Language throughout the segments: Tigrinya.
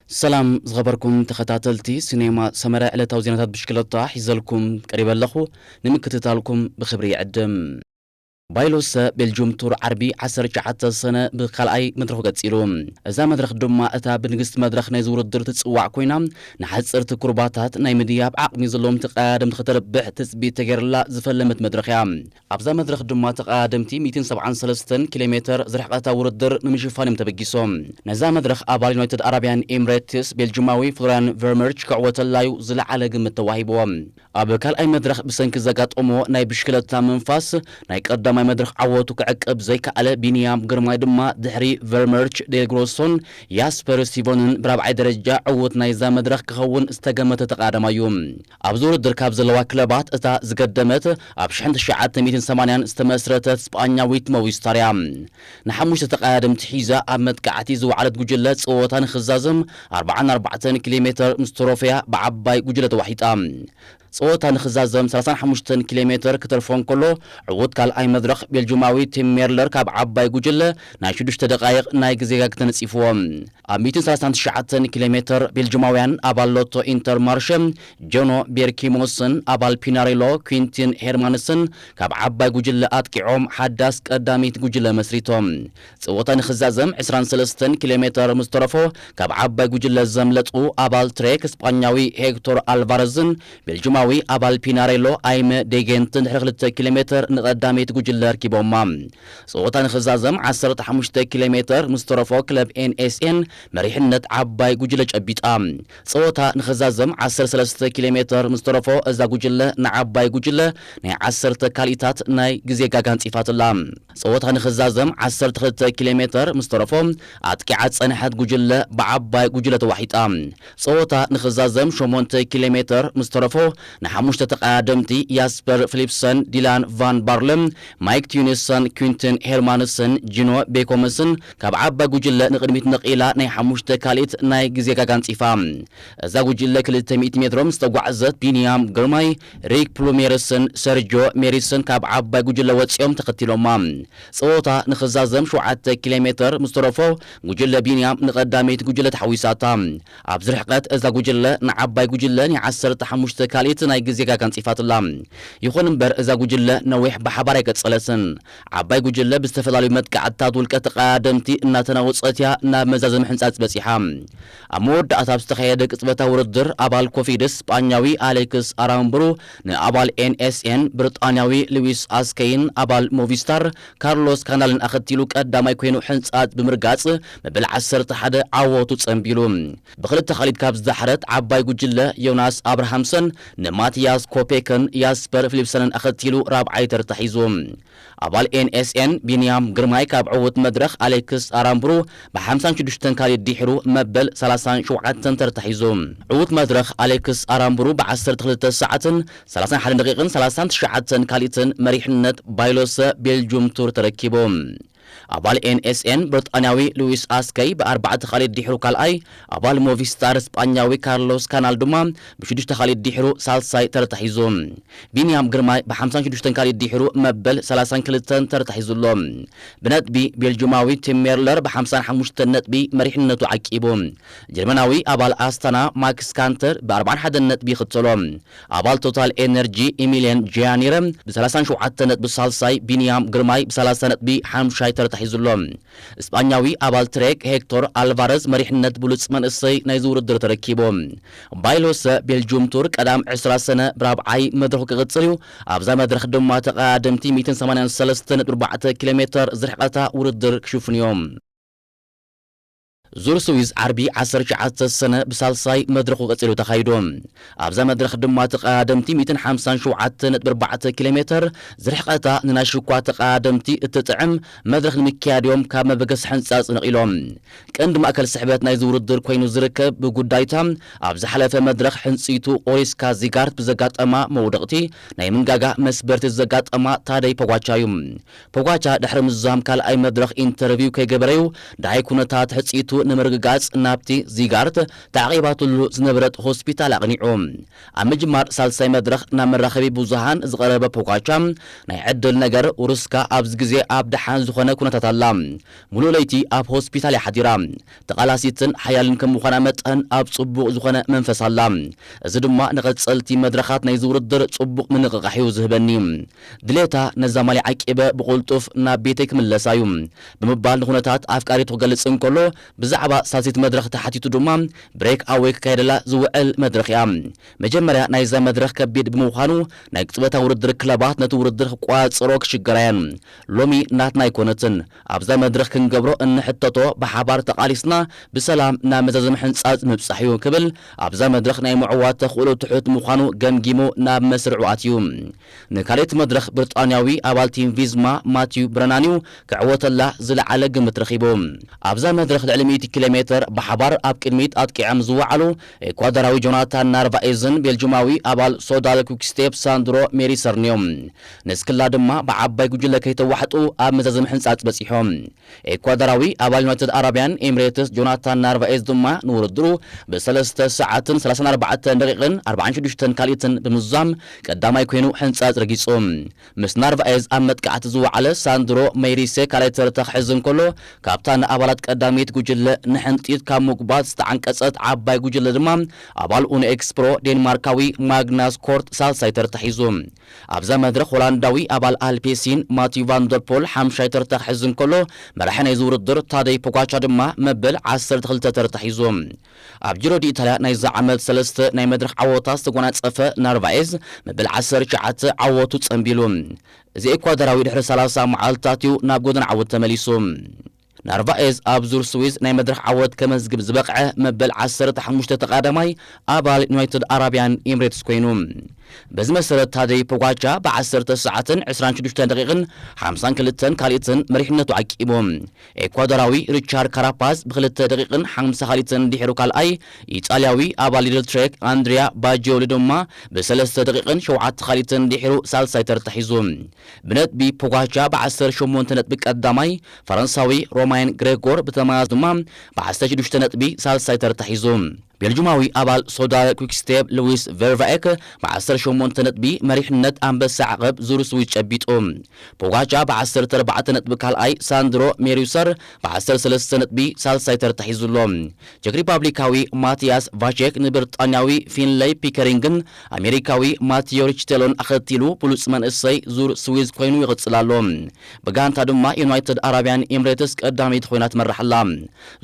ሰላም ዝኸበርኩም ተኸታተልቲ ሲኔማ ሰመረ፣ ዕለታዊ ዜናታት ብሽክለታ ሒዘልኩም ቀሪበ ኣለኹ። ንምክትታልኩም ብኽብሪ ይዕድም። ባይሎሰ ቤልጁም ቱር ዓርቢ ዓሰርተ ትሽዓተ ሰነ ብካልኣይ መድረኹ ቀጺሉ። እዛ መድረኽ ድማ እታ ብንግስቲ መድረኽ ናይዚ ውድድር ትጽዋዕ ኮይና፣ ንሓጸርቲ ኩርባታት ናይ ምድያብ ዓቕሚ ዘለዎም ተቐዳደምቲ ከተርብሕ ትጽቢት ተገይርላ ዝፈለመት መድረኽ እያ። ኣብዛ መድረኽ ድማ ተቐዳደምቲ ሚእትን ሰብዓን ሰለስተን ኪሎ ሜተር ዝርሕቐታ ውድድር ንምሽፋን እዮም ተበጊሶም። ነዛ መድረኽ ኣባል ዩናይትድ ኣረብያን ኤምሬትስ ቤልጅማዊ ፍሎሪያን ቨርመርች ክዕወተላዩ ዝለዓለ ግምት ተዋሂብዎ። ኣብ ካልኣይ መድረኽ ብሰንኪ ዘጋጠሞ ናይ ብሽክለታ ምንፋስ ናይ ቀዳማይ መድረኽ ዓወቱ ክዕቅብ ዘይከኣለ ቢንያም ግርማይ ድማ ድሕሪ ቨርመርች፣ ዴልግሮሶን ያስፐር ስቲቨንን ብራብዓይ ደረጃ ዕውት ናይዛ መድረኽ ክኸውን ዝተገመተ ተቐዳዳማዩ። ኣብዚ ውድድር ካብ ዘለዋ ክለባት እታ ዝገደመት ኣብ ሽሕን ትሽዓተ ሚእትን ሰማንያን ዝተመስረተት ስጳኛዊት ሞቪስታር እያ። ንሓሙሽተ ተቐዳደምቲ ሒዛ ኣብ መጥቃዕቲ ዝወዓለት ጉጅለ ጸወታ ንኽዛዘም ኣርብዓን ኣርባዕተን ኪሎ ሜተር ምስ ተረፈያ ብዓባይ ጉጅለ ተዋሒጣ። ጸወታ ንኽዛዘም ሰላሳን ሓሙሽተን ኪሎ ሜተር ክተርፎ እንከሎ፣ ዕዉት ካልኣይ መድረኽ ቤልጁማዊ ቲም ሜርለር ካብ ዓባይ ጉጅለ ናይ ሽዱሽተ ደቓይቕ ናይ ግዜ ጋግ ተነጺፍዎ። ኣብ ሚእትን ሰላሳን ትሽዓተን ኪሎ ሜተር ቤልጅማውያን ኣባል ሎቶ ኢንተርማርሸ ጆኖ ቤርኪሞስን ኣባል ፒናሬሎ ኩንቲን ሄርማንስን ካብ ዓባይ ጉጅለ ኣጥቂዖም ሓዳስ ቀዳሚት ጉጅለ መስሪቶም። ጸወታ ንኽዛዘም ዕስራን ሰለስተን ኪሎ ሜተር ምስ ተረፎ ካብ ዓባይ ጉጅለ ዘምለጡ ኣባል ትሬክ ስጳኛዊ ሄክቶር ኣልቫረዝን ቤልጅማዊ ኣባል ፒናሬሎ ኣይመ ዴጌንትን ድሕሪ ክልተ ኪሎ ሜተር ንቐዳሚት ጉጅለ ኣርኪቦማ። ጸወታ ንኽዛዘም ዓሰርተ ሓሙሽተ ኪሎ ሜተር ምስ ተረፎ ክለብ ኤንኤስኤን መሪሕነት ዓባይ ጉጅለ ጨቢጣ። ጸወታ ንኽዛዘም ዓሰርተ ሰለስተ ኪሎ ሜተር ምስ ተረፎ እዛ ጉጅለ ንዓባይ ጉጅለ ናይ ዓሰርተ ካልኢታት ናይ ግዜ ጋጋ ኣንጺፋትላ። ጸወታ ንኽዛዘም ዓሰርተ ክልተ ኪሎ ሜተር ምስ ተረፎ ኣጥቂዓ ዝጸንሐት ጉጅለ ብዓባይ ጉጅለ ተዋሒጣ። ጸወታ ንኽዛዘም ሸሞንተ ኪሎ ሜተር ምስ ተረፎ ንሓሙሽተ ተቐዳደምቲ ያስፐር ፊሊፕሰን፣ ዲላን ቫን ባርለን፣ ማይክ ቲዩኒሰን፣ ኩንትን ሄርማንስን ጂኖ ቤኮመስን ካብ ዓባይ ጉጅለ ንቕድሚት ነቒላ ናይ ሓሙሽተ ካልኢት ናይ ግዜ ጋጋ ኣንጺፋ። እዛ ጉጅለ ክልተ ሚእቲ ሜትሮ ምስ ተጓዕዘት ቢንያም ግርማይ፣ ሪክ ፕሉሜርስን ሰርጆ ሜሪስን ካብ ዓባይ ጉጅለ ወጺኦም ተኸቲሎማ። ጸወታ ንኽዛዘም ሸውዓተ ኪሎ ሜተር ምስ ተረፎ ጉጅለ ቢንያም ንቐዳመይቲ ጉጅለ ተሓዊሳታ። ኣብዚ ርሕቀት እዛ ጉጅለ ንዓባይ ጉጅለ ናይ ዓሰርተ ሓሙሽተ ካልኢት ናይ ግዜ ጋጋ ኣንጺፋትላ። ይኹን እምበር እዛ ጉጅለ ነዊሕ ብሓባር ኣይቀጸለትን። ዓባይ ጉጅለ ብዝተፈላለዩ መጥቃዕትታት ውልቀ ተቐዳደምቲ እናተናወጸት እያ ናብ መዛዘሚ ሕንጻጽ በጺሓ። ኣብ መወዳእታ ኣብ ዝተኻየደ ቅጽበታዊ ውድድር ኣባል ኮፊድስ ስጳኛዊ ኣሌክስ ኣራምብሩ ንኣባል ኤንኤስኤን ብሪጣንያዊ ሉዊስ ኣስከይን ኣባል ሞቪስታር ካርሎስ ካናልን ኣኸቲሉ ቀዳማይ ኮይኑ ሕንጻጽ ብምርጋጽ መበል ዓሰርተ ሓደ ዓወቱ ጸንቢሉ። ብኽልተ ካልኢት ካብ ዝዳሕረት ዓባይ ጉጅለ ዮናስ ኣብርሃምሰን ንማቲያስ ኮፔክን ያስፐር ፊሊፕሰንን ኣኸቲሉ ራብዓይ ተርታ ሒዙ። ኣባል ኤንኤስኤን ቢንያም ግርማይ ካብ ዕዉት መድረኽ ኣሌክስ ኣራምብሩ ብሓምሳን ሽዱሽተን ካልኢት ድሒሩ መበል ሰላሳን ሸውዓተን ተርታ ሒዙ። ዕዉት መድረኽ ኣሌክስ ኣራምብሩ ብዓሰርተ ክልተ ሰዓትን ሰላሳን ሓደን ደቂቕን ሰላሳን ትሽዓተን ካልኢትን መሪሕነት ባይሎሰ ቤልጁም ቱር ተረኪቡ። ኣባል ኤንኤስኤን ብሪጣንያዊ ሉዊስ ኣስከይ ብኣርባዕተ ካልኢት ድሒሩ ካልኣይ፣ ኣባል ሞቪስታር ስጳኛዊ ካርሎስ ካናል ድማ ብሽዱሽተ ካልኢት ድሒሩ ሳልሳይ ተርታ ሒዙ። ቢንያም ግርማይ ብሓምሳን ሽዱሽተን ካልኢት ድሒሩ መበል ሰላሳን ክልተን ተርታ ሒዙ ኣሎ። ብነጥቢ ቤልጁማዊ ቲም ሜርለር ብሓምሳን ሓሙሽተን ነጥቢ መሪሕነቱ ዓቂቡ። ጀርመናዊ ኣባል ኣስታና ማክስ ካንተር ብኣርባዓን ሓደን ነጥቢ ይኽተሎ። ኣባል ቶታል ኤነርጂ ኢሚልየን ጂያኒረ ብሰላሳን ሸውዓተን ነጥቢ ሳልሳይ፣ ቢንያም ግርማይ ብሰላሳ ነጥቢ ሓምሻይ ተርታ ሒዙ ኣሎ። እስጳኛዊ ኣባል ትሬክ ሄክቶር ኣልቫረዝ መሪሕነት ብሉጽ መንእሰይ ናይዚ ውድድር ተረኪቡ። ባይሎሰ ቤልጁም ቱር ቀዳም ዕስራ ሰነ ብራብዓይ መድረኹ ክቕጽል እዩ። ኣብዛ መድረኽ ድማ ተቐዳደምቲ ሚእትን ሰማንያን ሰለስተን ነጥቢ ኣርባዕተ ኪሎ ሜተር ዝርሕቐታ ውድድር ክሽፍኑ እዮም። ዙር ስዊዝ ዓርቢ ዓሰርተ ትሽዓተ ሰነ ብሳልሳይ መድረኹ ቀጺሉ ተኻይዱ። ኣብዛ መድረኽ ድማ ተቐዳደምቲ ሚእትን ሓምሳን ሸውዓተን ነጥቢ ኣርባዕተ ኪሎ ሜተር ዝርሕቐታ ንናይ ሽኳ ተቐዳደምቲ እትጥዕም መድረኽ ንምክያድ እዮም ካብ መበገሲ ሕንጻጽ ነቒሎም። ቀንዲ ማእከል ስሕበት ናይዚ ውድድር ኮይኑ ዝርከብ ብጉዳይታ ኣብ ዝሓለፈ መድረኽ ሕንጺቱ ኦሪስካ ዚጋርት ብዘጋጠማ መውደቕቲ ናይ ምንጋጋ መስበርቲ ዘጋጠማ ታደይ ፖጓቻ እዩ። ፖጓቻ ድሕሪ ምዝዛም ካልኣይ መድረኽ ኢንተርቪው ከይገበረዩ ደሃይ ኩነታት ሕጽይቱ ንምርግጋጽ ናብቲ ዚጋርት ተዓቒባትሉ ዝነበረት ሆስፒታል ኣቕኒዑ። ኣብ ምጅማር ሳልሳይ መድረኽ ናብ መራኸቢ ብዙሃን ዝቐረበ ፖጋቻ፣ ናይ ዕድል ነገር ውርስካ ኣብዚ ግዜ ኣብ ደሓን ዝኾነ ኩነታት ኣላ። ሙሉእ ለይቲ ኣብ ሆስፒታል እያ ሓዲራ። ተቓላሲትን ሓያልን ከም ምዃና መጠን ኣብ ጽቡቕ ዝኾነ መንፈስ ኣላ። እዚ ድማ ንቐጸልቲ መድረኻት ናይዚ ውድድር ጽቡቕ ምንቕቓሕ እዩ ዝህበኒ። ድሌታ ነዛ ማልያ ዓቂበ ብቕልጡፍ ናብ ቤተይ ክምለሳ እዩ ብምባል ንኹነታት ኣፍቃሪቱ ክገልጽ እንከሎ፣ ብዛዕባ ሳልሰይቲ መድረኽ ተሓቲቱ ድማ፣ ብሬክ ኣወይ ክካየደላ ዝውዕል መድረኽ እያ። መጀመርያ ናይዛ መድረኽ ከቢድ ብምዃኑ፣ ናይ ቅጽበታዊ ውድድር ክለባት ነቲ ውድድር ክቆጻጸሮ ክሽገራ እየን። ሎሚ ናትና ኣይኮነትን። ኣብዛ መድረኽ ክንገብሮ እንሕተቶ ብሓባር ተቓሊስና ብሰላም ናብ መዛዘሚ ሕንጻጽ ምብጻሕ እዩ ክብል ኣብዛ መድረኽ ናይ ምዕዋት ተኽእሎ ትሑት ምዃኑ ገምጊሙ ናብ መስርዑ ኣትዩ። ንካልኣይቲ መድረኽ ብሪጣንያዊ ኣባል ቲም ቪዝማ ማቲው ብረናን እዩ ክዕወተላ ዝለዓለ ግምት ረኺቡ። ኣብዛ መድረኽ ልዕሊ ሚእቲ ኪሎ ሜትር ብሓባር ኣብ ቅድሚት ኣጥቂዖም ዝወዓሉ ኤኳዶራዊ ጆናታን ናርቫኤዝን ቤልጅማዊ ኣባል ሶዳል ኩክስቴፕ ሳንድሮ ሜሪሰርንዮም። ንስክላ ድማ ብዓባይ ጉጅለ ከይተዋሕጡ ኣብ መዛዘሚ ሕንጻጽ በጺሖም። ኤኳዶራዊ ኣባል ዩናይትድ ኣረብያን ኤምሬትስ ጆናታን ናርቫኤዝ ድማ ንውድድሩ ብሰለስተ ሰዓትን ሰላሳን ኣርባዕተን ደቂቕን ኣርባዓን ሽዱሽተን ካልኢትን ብምዝዛም ቀዳማይ ኮይኑ ሕንጻጽ ረጊጹ። ምስ ናርቫኤዝ ኣብ መጥቃዕቲ ዝወዓለ ሳንድሮ መይሪሴ ካልኣይ ተርታ ክሕዝ እንከሎ፣ ካብታ ንኣባላት ቀዳመይቲ ጉጅለ ንሕንጢት ካብ ምጉባት ዝተዓንቀጸት ዓባይ ጉጅለ ድማ ኣባል ኡኖ ኤክስፕሮ ዴንማርካዊ ማግናስ ኮርት ሳልሳይ ተርታ ሒዙ። ኣብዛ መድረኽ ሆላንዳዊ ኣባል ኣልፔሲን ማቲው ቫንደርፖል ሓምሻይ ተርታ ክሕዝ እንከሎ፣ መራሒ ናይዚ ውድድር ታደይ ፖጋቻ ድማ መበል ዓሰርተ ክልተ ተርታ ሒዙ። ኣብ ጂሮ ዲ ኢታልያ ናይዚ ዓመት ሰለስተ ናይ መድረኽ ዓወታት ዝተጎናጸፈ ናርቫኤዝ፣ መበል ዓሰርተ ትሽዓተ ዓወቱ ጸንቢሉ። እዚ ኤኳዶራዊ ድሕሪ ሰላሳ መዓልታት እዩ ናብ ጎደና ዓወት ተመሊሱ። ናርቫኤዝ ኣብ ዙር ስዊዝ ናይ መድረኽ ዓወት ከመዝግብ ዝበቕዐ መበል ዓሰርተ ሓሙሽተ ተቓዳማይ ኣባል ዩናይትድ ኣረብያን ኤምሬትስ ኮይኑ። በዚ መሰረት ታደይ ፖጋቻ ብ ዓሰርተ ሰዓትን ዕስራን ሽዱሽተን ደቂቕን ሓምሳን ክልተን ካልኢትን መሪሕነቱ ዓቂቡ። ኤኳዶራዊ ሪቻርድ ካራፓዝ ብክልተ ደቂቕን ሓምሳ ካልኢትን ድሕሩ ካልኣይ፣ ኢጣልያዊ ኣባል ሊድል ትሬክ ኣንድሪያ ባጂዮሊ ድማ ብሰለስተ ደቂቕን ሸውዓተ ካልኢትን ድሕሩ ሳልሳይ ተርታ ሒዙ። ብነጥቢ ፖጋቻ ብ ዓሰርተ ሸሞንተ ነጥቢ ቀዳማይ፣ ፈረንሳዊ ሮማይን ግሬጎር ብተመሳሳሊ ድማ ብ ዓሰርተ ሽዱሽተ ነጥቢ ሳልሳይ ተርታ ሒዙ። ቤልጁማዊ ኣባል ሶዳል ኩክስቴፕ ሉዊስ ቨርቫኤክ ብ ዓሰርተ ሸሞንተ ነጥቢ መሪሕነት ኣንበሳ ዓቐብ ዙር ስዊዝ ጨቢጡ። ፖጋቻ ብ ዓሰርተ ኣርባዕተ ነጥቢ ካልኣይ፣ ሳንድሮ ሜሪውሰር ብ ዓሰርተ ሰለስተ ነጥቢ ሳልሳይ ተርታ ሒዙ ኣሎ። ቸክ ሪፓብሊካዊ ማቲያስ ቫቼክ ንብሪጣንያዊ ፊንለይ ፒከሪንግን ኣሜሪካዊ ማቲዮ ሪችቴሎን ኣኸቲሉ ብሉጽ መንእሰይ ዙር ስዊዝ ኮይኑ ይቕጽል ኣሎ። ብጋንታ ድማ ዩናይትድ ኣረብያን ኤምሬትስ ቀዳመይቲ ኮይና ትመርሕ ኣላ።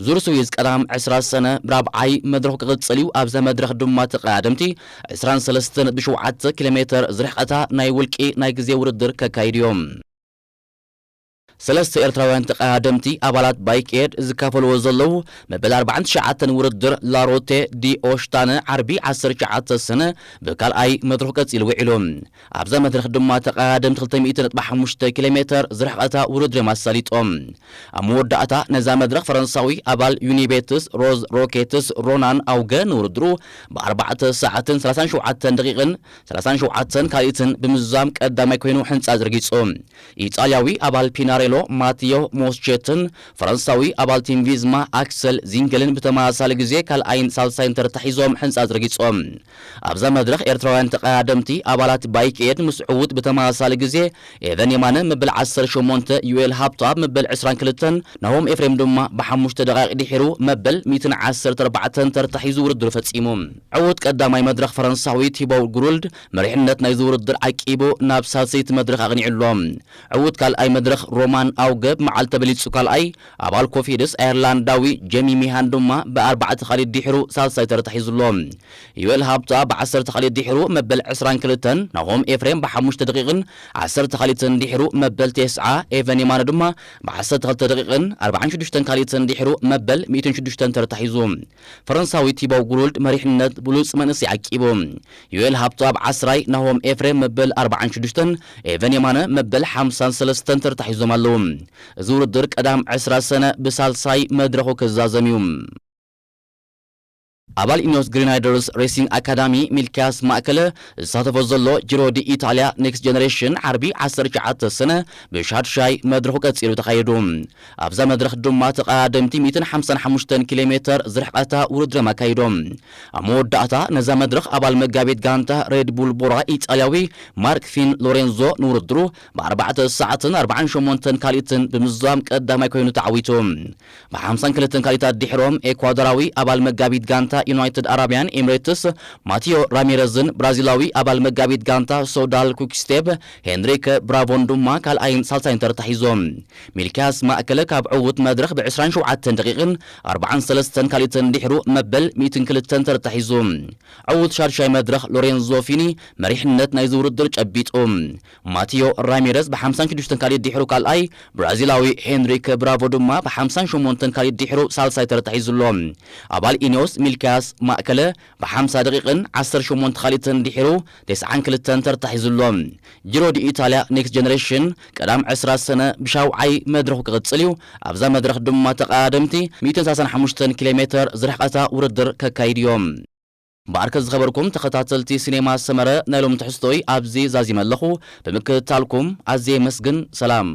ዙር ስዊዝ ቀዳም ዕስራ ሰነ ብራብዓይ መድረኹ ክቕጽል እዩ። ኣብዛ መድረኽ ድማ ተቐዳደምቲ ዕስራን ሰለስተን ነጥቢ ሸውዓተ ኪሎ ሜተር ዝርሕቐታ ናይ ውልቂ ናይ ግዜ ውድድር ከካይዱ እዮም። ሰለስተ ኤርትራውያን ተቐዳደምቲ ኣባላት ባይክ ኤድ ዝካፈልዎ ዘለዉ መበል ኣርባዓን ትሽዓተን ውድድር ላሮቴ ዲ ኦሽታነ ዓርቢ ዓሰርተ ትሽዓተ ሰነ ብካልኣይ መድረኽ ቀጺሉ ውዒሉ። ኣብዛ መድረኽ ድማ ተቐዳደምቲ ክልተ ሚእቲ ነጥቢ ሓሙሽተ ኪሎ ሜተር ዝርሕቐታ ውድድር እዮም ኣሳሊጦም። ኣብ መወዳእታ ነዛ መድረኽ ፈረንሳዊ ኣባል ዩኒቤትስ ሮዝ ሮኬትስ ሮናን ኣውገ ንውድድሩ ብኣርባዕተ ሰዓትን ሰላሳን ሸውዓተን ደቂቕን ሰላሳን ሸውዓተን ካልኢትን ብምዝዛም ቀዳማይ ኮይኑ ሕንጻጽ ረጊጹ። ኢጣልያዊ ኣባል ፒናሬሎ ማቲዮ ሞስቼትን ፈረንሳዊ ኣባል ቲም ቪዝማ ኣክሰል ዚንገልን ብተመሳሳሊ ግዜ ካልኣይን ሳልሳይን ተርታ ሒዞም ሕንጻጽ ረጊጾም። ኣብዛ መድረኽ ኤርትራውያን ተቐዳደምቲ ኣባላት ባይክ ኤድ ምስ ዕዉት ብተመሳሳሊ ግዜ ኤቨን የማነ መበል ዓሰርተ ሸሞንተ፣ ዩኤል ሃብተኣብ መበል ዕስራን ክልተን፣ ናሆም ኤፍሬም ድማ ብሓሙሽተ ደቓይቕ ድሒሩ መበል ሚእትን ዓሰርተ ኣርባዕተን ተርታ ሒዙ ውድድሩ ፈጺሙ። ዕዉት ቀዳማይ መድረኽ ፈረንሳዊ ቲቦው ግሩልድ መሪሕነት ናይዚ ውድድር ዓቂቡ ናብ ሳልሰይቲ መድረኽ ኣቕኒዑ ኣሎ። ዕዉት ካልኣይ መድረኽ ሮማን ኣውገ ብመዓልቲ ተበሊጹ ካልኣይ፣ ኣባል ኮፊድስ ኣየርላንዳዊ ጀሚ ሚሃን ድማ ብኣርባዕተ ካልኢት ድሒሩ ሳልሳይ ተርታ ሒዙ ኣሎ። ዩኤል ሃብታ ብዓሰርተ ካልኢት ድሒሩ መበል ዕስራን ክልተን፣ ናሆም ኤፍሬም ብሓሙሽተ ደቂቕን ዓሰርተ ካልኢትን ድሒሩ መበል ተስዓ፣ ኤቨን የማነ ድማ ብዓሰርተ ክልተ ደቂቕን ኣርባዓን ሽዱሽተን ካልኢትን ድሒሩ መበል ሚእትን ሽዱሽተን ተርታ ሒዙ። ፈረንሳዊ ቲቦው ግሩልድ መሪሕነት ብሉጽ መንእሰይ ዓቂቡ። ዩኤል ሃብቱ ኣብ ዓስራይ፣ ናሆም ኤፍሬም መበል ኣርባዓን ሽዱሽተን፣ ኤቨን የማነ መበል ሓምሳን ሰለስተን ተርታ ሒዞም ኣለዉ። እዚ ውድድር ቀዳም ዕስራ ሰነ ብሳልሳይ መድረኹ ክዛዘም እዩ። ኣባል ኢኒዮስ ግሪናይደርስ ሬሲንግ ኣካዳሚ ሚልኪያስ ማእከለ ዝሳተፎ ዘሎ ጂሮ ዲ ኢታልያ ኔክስት ጀነሬሽን ዓርቢ ዓሰርተ ትሽዓተ ሰነ ብሻድሻይ መድረኹ ቀጺሉ ተኻይዱ። ኣብዛ መድረኽ ድማ ተቐዳደምቲ ሚእትን ሓምሳን ሓሙሽተን ኪሎ ሜተር ዝርሕቐታ ውድድሮም ኣካይዶም። ኣብ መወዳእታ ነዛ መድረኽ ኣባል መጋቢት ጋንታ ሬድ ቡል ቦራ ኢጣልያዊ ማርክ ፊን ሎሬንዞ ንውድድሩ ብኣርባዕተ ሰዓትን ኣርባዓን ሸሞንተን ካልኢትን ብምዝዛም ቀዳማይ ኮይኑ ተዓዊቱ። ብሓምሳን ክልተን ካልኢታት ድሕሮም ኤኳዶራዊ ኣባል መጋቢት ጋንታ ዩናይትድ ኣረብያን ኤምሬትስ ማቲዮ ራሚረዝን ብራዚላዊ ኣባል መጋቢት ጋንታ ሶዳል ኩክስቴብ ሄንሪክ ብራቮን ድማ ካልኣይን ሳልሳይን ተርታ ሒዞም። ሚልኪያስ ማእከለ ካብ ዕዉት መድረኽ ብ ዕስራን ሸውዓተን ደቂቕን ኣርባዓን ሰለስተን ካልኢትን ድሕሩ መበል ሚእትን ክልተን ተርታ ሒዙ። ዕዉት ሻድሻይ መድረኽ ሎሬንዞ ፊኒ መሪሕነት ናይዚ ውድድር ጨቢጡ። ማቲዮ ራሚረዝ ብ ሓምሳን ሽዱሽተን ካልኢት ድሕሩ ካልኣይ፣ ብራዚላዊ ሄንሪክ ብራቮ ድማ ብ ሓምሳን ሸሞንተን ካልኢት ድሕሩ ሳልሳይ ተርታ ሒዙ ኣሎ። ኣባል ኢኒዮስ ሚልኪያስ ማእከለ ብ ሓምሳ ደቂቕን ዓሰርተ ሸሞንተ ካልኢትን ድሕሩ ተስዓን ክልተን ተርታ ሒዙ ኣሎ። ጂሮ ዲ ኢታልያ ኔክስት ጀነሬሽን ቀዳም ዕስራ ሰነ ብሻውዓይ መድረኹ ክቕጽል እዩ። ኣብዛ መድረኽ ድማ ተቐዳደምቲ ሚእትን ሰላሳን ሓሙሽተን ኪሎ ሜተር ዝርሕቐታ ውድድር ከካይዱ እዮም። ብኣርከ ዝኸበርኩም ተኸታተልቲ ሲኔማ ሰመረ፣ ናይ ሎም ትሕዝቶይ ኣብዚ ዛዚመ ኣለኹ። ብምክትታልኩም ኣዝየ የመስግን። ሰላም።